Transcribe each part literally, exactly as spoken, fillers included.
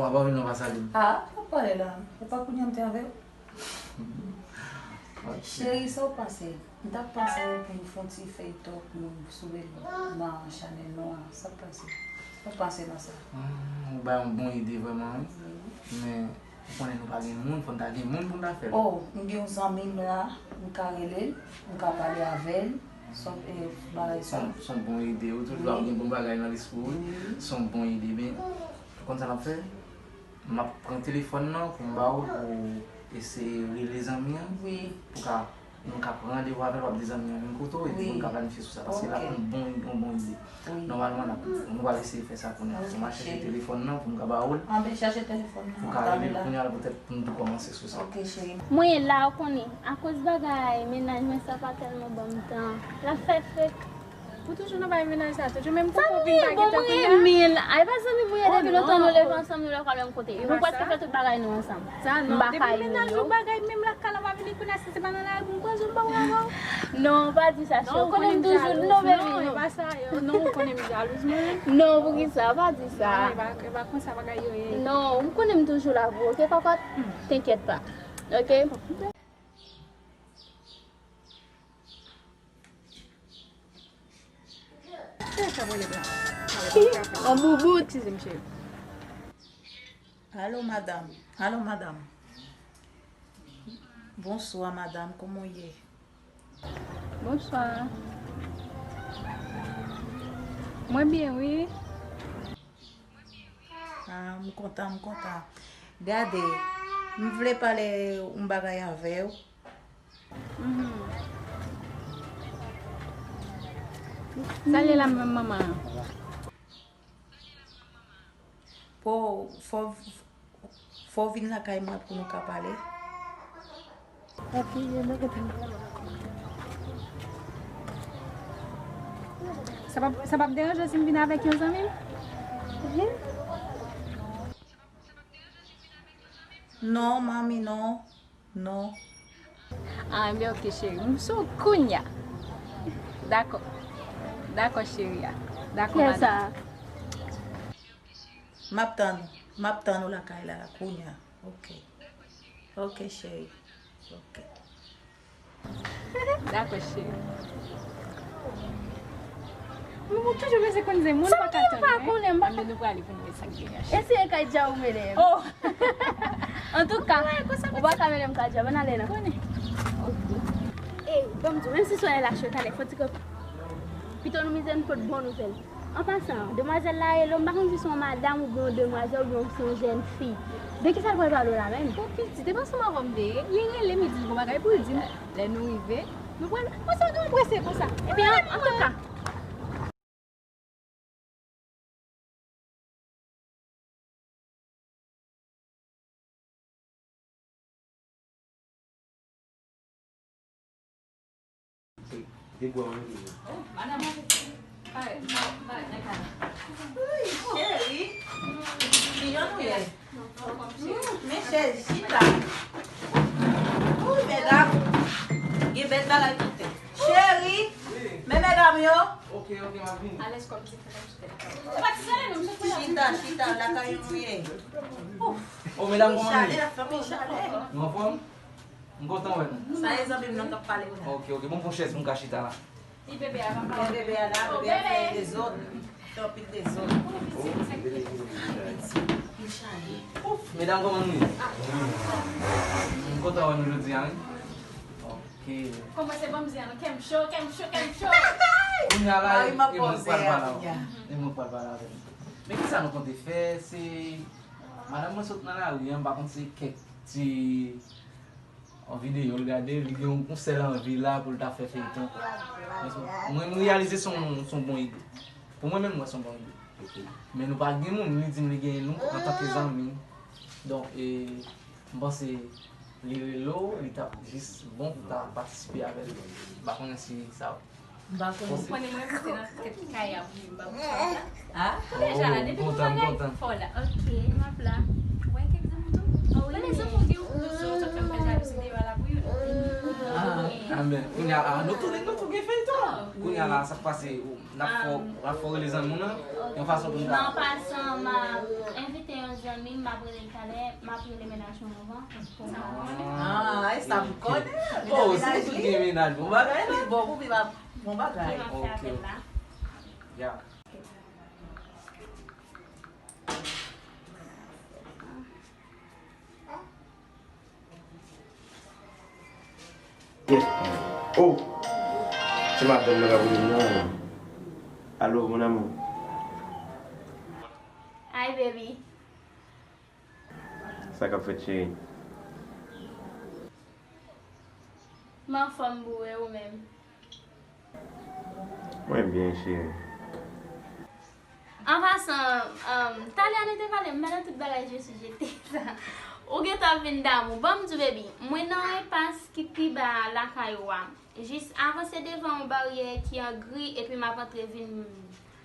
Papa vin nan pa salye m. Ah, pa pale la. E pa kounye a m te avè w. Ok. Cheri, sa w panse? M t ap panse pou nou fè yon ti feyton pou nou sou nan chanèl nou an. Sa w panse? Sa w panse nan sa? Hmm, ou bay yon bon ide vrèman, wi. Wi. Men, ou konnen nou pa gen moun, fò n ta gen moun pou n ta fè l. Oh, m gen yon zanmi m la, m ka rele l, m ka pale avè l. Son, e, bagay sa. Son, son bon ide, ou toujou ap gen bon bagay nan lespri w, wi. Son bon ide, men, ou konn sa n ap fè? M ap pran telefòn nan pou m ba ou, pou eseye rele zanmi an. Wi. Pou ka, nou ka pran randevou avè l, w ap di zanmi an vin kote w, epi wi, nou ka planifye sou sa, paske l ap yon bon, yon bon ide. Wi. Nòmalman, n ap, nou pral eseye fè sa kounye a. Ok, cheri. M ap chèche telefòn nan pou m ka ba ou l. Anben, chèche telefòn nan. Pou ka rele l kounye a, poutèt pou nou tou kòmanse sou sa. Ok, cheri. Mwen la, ou konnen, akoz bagay mennaj mwen sa pa tèlman ban m tan. L ap fè fek. Ou toujou nan bagay mennaj sa, toujou menm koko vin pa gen tan kounye a. Zanmi, bon, mwen renmen l. Ay, pa zanmi pou ye, depi lontan nou leve ansanm, nou leve al menm kote. Nou prèske fè tout bagay nou ansanm. Sa non, depi mennaj ou bagay menm lakay la pa vini kounye a, si se pa nan lari pou m pran zòn ba ou avan. Non, pa di sa, cheri. Ou konnen m toujou, non, baby, non. Non, e pa sa, yo. Non, ou konnen m jalouz mwen. Non, poukisa, pa di sa. Non, e pa, e pa konsa bagay yo ye. Non, ou konnen m toujou la pou ou, ok, kòkòt? T'inquiète pas. Ok? An boubout. Eskize m, cheri. Alo, madanm. Alo, madanm. Bonswa, madanm. Kòman w ye? Bonswa. Mwen byen, wi. Ah, m kontan, m kontan. Gade, m vle pale yon bagay avè w. Mhm. Sa l ye la menm, manman? Po, fò, fò w vin lakay mwen pou nou ka pale. Ok, yo nan kontan. Sa p ap, sa p ap deranje w si m vin avèk yon zanmi m? Mhm. Non, manmi, non. Non. Ah, men ok, cheri. M sou kounya. Dakò. Dakò, cheri a. Dakò, madanm. M ap tann ou. M ap tann ou lakay la, kounya. Ok. Ok, cheri. Ok. Dakò, cheri. Mwen, mwen toujou bezwen konn zen moun, m pa ka tann, wi. Sa m pa konnen, m pa ka. Anben, nou prale pou nou wè sa k gen. E si e Kadja ou mele m? Oh! Antouka, ou pa ka mele m Kadja, ban n ale la. Ey, ban m di w, menm si solèy la cho talè, fò ti kòk. Pito nou mize n pot bon nouvèl. An pasan, demwazèl la rele w, m pa konn si se yon madanm oubyen yon demwazèl oubyen se yon jèn fi. De kisa l pral pale w la menm? Bon, pitit, e pa ansanm avè w m te ye? Li rele m, li di l gon bagay pou l di m. Lè nou rive, nou pral, konsa nou prese konsa. Ebyen, an, antouka. Wi, cheri. Kijan nou ye? Men chèz, chita. Wi, medam. Gen bèl bagay pou tèt. Cheri, men medam yo. Ok, ok, m ap vini. Alèz kòmsi. Chita, chita, lakay nou ye. Oh, medam, kòman nou ye? Chale, la fanmi chale. Nou anfòm? M kontan wè nou. Sa e zanmi m nan k ap pale kounye a. Ok, ok. Bon, pran chèz pou m ka chita la. Li bebe a pa pale. Bebe a la, bebe a fè dezòd. Fè anpil dezòd. Medam, kòman nou ye? M kontan wè nou jodi a, wi. Ok. Kòmanse ban m zen an, kè m cho, kè m cho, kè m cho. Kounye a la, e mwen k pral pale avè w. E mwen k pral pale avè w. Men kisa nou konte fè? Se madanm mwen sot nan lari a, m pa konn se kèk ti yon videyo l gade, li gen yon, yon sèl anvi la pou l ta fè feyton. Mwen, m reyalize se yon, se yon bon ide. Pou mwen menm, m wè se yon bon ide. Men nou pa gen moun, li di m li genyen nou antanke zanmi. Donk, e, m panse li rele w, li t ap jis bon pou ta patisipe avè l. M pa konnen si sa. M pa konnen. Ou konnen mwen moute nan tèt kay a pou li, m pa konn sa. Ah? Ou deja la, depi gon bagay fò la. Ok, m ap la. Ou wè kèk zanmi tou? Mwen, lè zanmi w gen yon gwo zo, sa fè m fè jalouzi deyò a la pou youn. Ah, men, kounye a, ah, nou tou, nou tou gen feyton. Kounye a la, sa k pase, n ap fè, n ap fè w rele zanmi w nan, yon fason pou n ka. Nan pasan, m a envite yon zanmi m, m ap rele l talè, m ap rele mennaj mwen anvan, pou m ka konnen. Ah, e sa m konnen. Oh, si w tout gen mennaj, bon bagay, li bon pou viv ap, bon bagay. Ki m ap fè avè l la. Ya. Yes. Oh! Se madanm mwen k ap rele m nan. Alo, mon amour. Hi, baby. Sa k ap fèt, cheri? M anfòm, boo, e ou menm? Mwen byen, cheri. An pasan, um, talè a nou te pale, m pa nan tout bagay je suis je te sa. Ou gentan vin damou. Ban m di w, baby, mwen nan yon enpas ki pi ba lakay ou a. Jis avanse devan yon baryè ki an gri, epi m ap antre vin,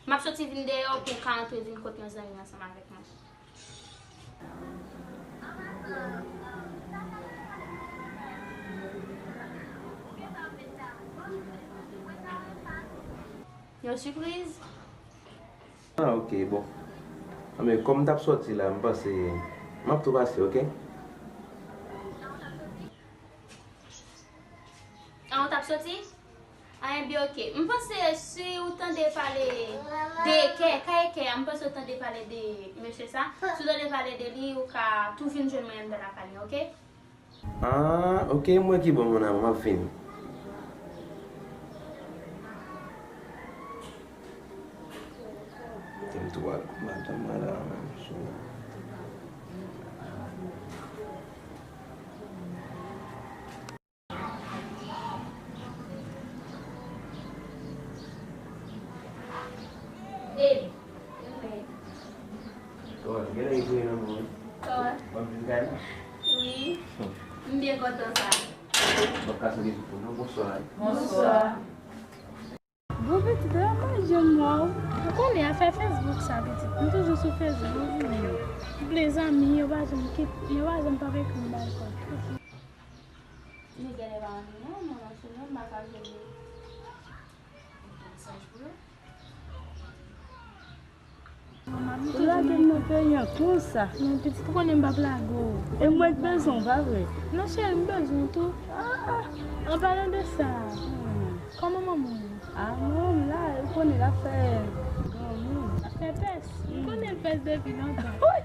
m ap soti vin deyò pou w ka antre vin kot yon zanmi ansanm avèk mwen. Yon sipriz? Ah, ok, bon. Ah, men kòm m t ap sòti la, m panse m ap tou pase, ok? An, w t ap soti? An, ebyen, ok. M panse si w tande pale de Ekè, ka Ekè a, m panse w tande pale de mesye sa. Si w tande pale de li, ou ka tou vin jwenn mwen anndan lakay li, ok? Ah, ok, mwen ki bon, mon amour, m ap vini. Tèm twa, madanm mwen la, menm sou. Babe. Kòman, genlè li voye nan mwen. Kòman? W ap vin kay la? Wi. M byen kontan sa. W ap ka sonje sou fon non. Bonswa. Bonswa. Bon, pitit, e manje m wè w. Ou konnen afè Facebook sa, pitit. M toujou sou Facebook, ou konnen. M ple zanmi, yo pa janm kit, yo pa janm pa ekri m bay kòb. Li genlè pa anvi non, mwen menm sou non, m pa ka jwenn li. Mesaj pou yo. Ou lage m nan peyi an konsa. Non, pitit, ou konnen m p ap lage w. E mwen k bezwen w, pa vre? Non, cheri, m bezwen w tou. Ah, ah. An palan de sa, hmm, kòman manman w ye? Ah, manman m la, ou konnen l ap fè granmoun. L ap fè pès. M konnen l pès depi lontan. Wi.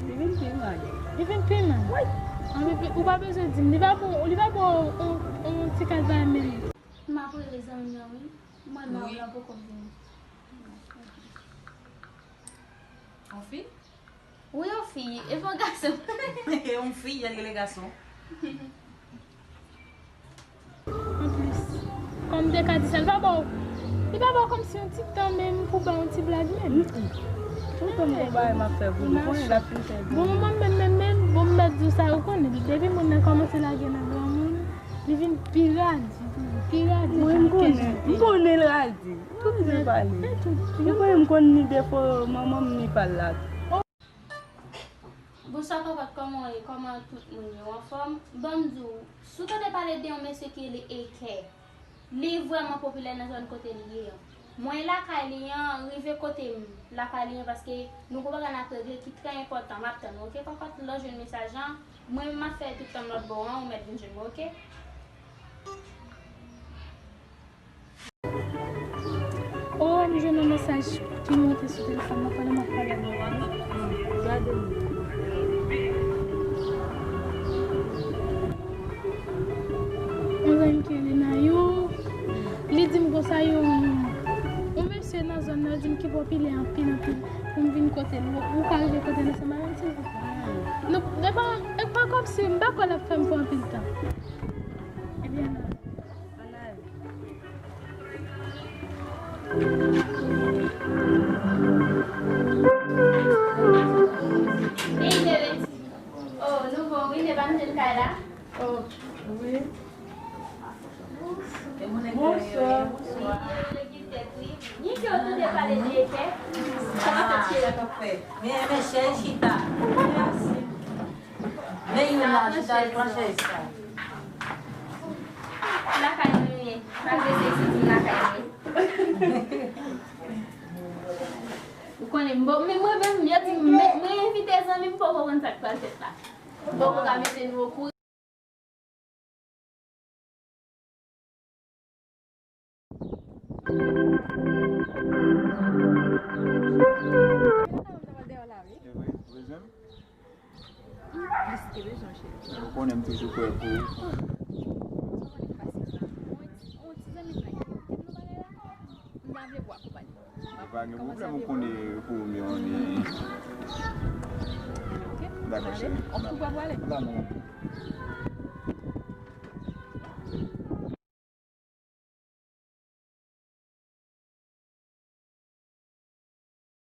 Li vin pi mal. Li vin pi mal? Wi. An, epi, ou pa bezwen di m. Li pa bon, li pa bon, on, on ti kal bagay menm. M ap rele zanmi an, wi. Mwen, mari w la poko vini. Yon fi? Wi, yon fi. E pa yon gason. Yon fi, y al rele gason. Anplis, kòm m te ka di sa, li pa ba w, li pa ba w kòmsi yon ti tan menm pou ba w yon ti blag menm. Mm, mm. Tout tan m gon bagay m ap fè pou li, konnen l ap fin fè pou li. Bon, mwen menm, menm, menm, bon, m mèt di w sa, ou konnen, depi moun nan kòmanse lage nan granmoun, li vin pi radi toujou, pi radi. Mwen, m konnen, m konnen l radi. Tout nèt, men tout. Ou konnen m konn ni defo manman m ni pa l la. Bonswa, Kòkòt, kòman w ye? Kòman tout moun ye? Ou anfòm? Ban m di w, si w tande pale de yon mesye ki rele Ekè, li vrèman popilè nan zòn kote li ye an. Mwen lakay li an, rive kote m lakay li an, paske nou gon bagay n ap regle ki trè enpòtan. M ap tann ou, oke, Kòkòt? Lè w jwenn mesaj lan, mwen menm m ap fè tout tan m lòt bò an, ou mèt vin jwenn mwen, oke? Oh, m jwenn yon mesaj ki monte sou telefòn mwen pandan m ap pale avè w la. Gade m. Yon zanmi m ki rele Nayou, li di m konsa yon, yon mesye nan zòn nan, li di m ki popilè anpil, anpil, pou m vin kote l. Ou, ou ka rive kote l ansanm avè m, silvouplè? Non, e pa, e pa kòmsi, m pa kwè l ap fè m fè anpil tan. Ebyen, ann ale. Vini, bebe. Oh, nou bon, wi, ne pa nou jwenn kay la. Oh, wi. Bonswa. Wi, yo, yo ki tèt, wi. Ni ke yo tande pale de Ekè. Sa k ap fèt, cheri? Sa k ap fèt? Men, men, chèz chita. Mèsi. Men youn la, chita, pran chèz sa. Lakay nou ye. Malgre se isit, lakay nou ye. Men mwen menm, yo di m, men, mwen envite zanmi m, poko konn sa k pral fèt la. Poko ka mete nou okouran. Ou konnen m toujou prè pou ou. Ou pa gen pwoblèm, ou konnen pou ou menm. Dakò, cheri. Ou prè pou ale?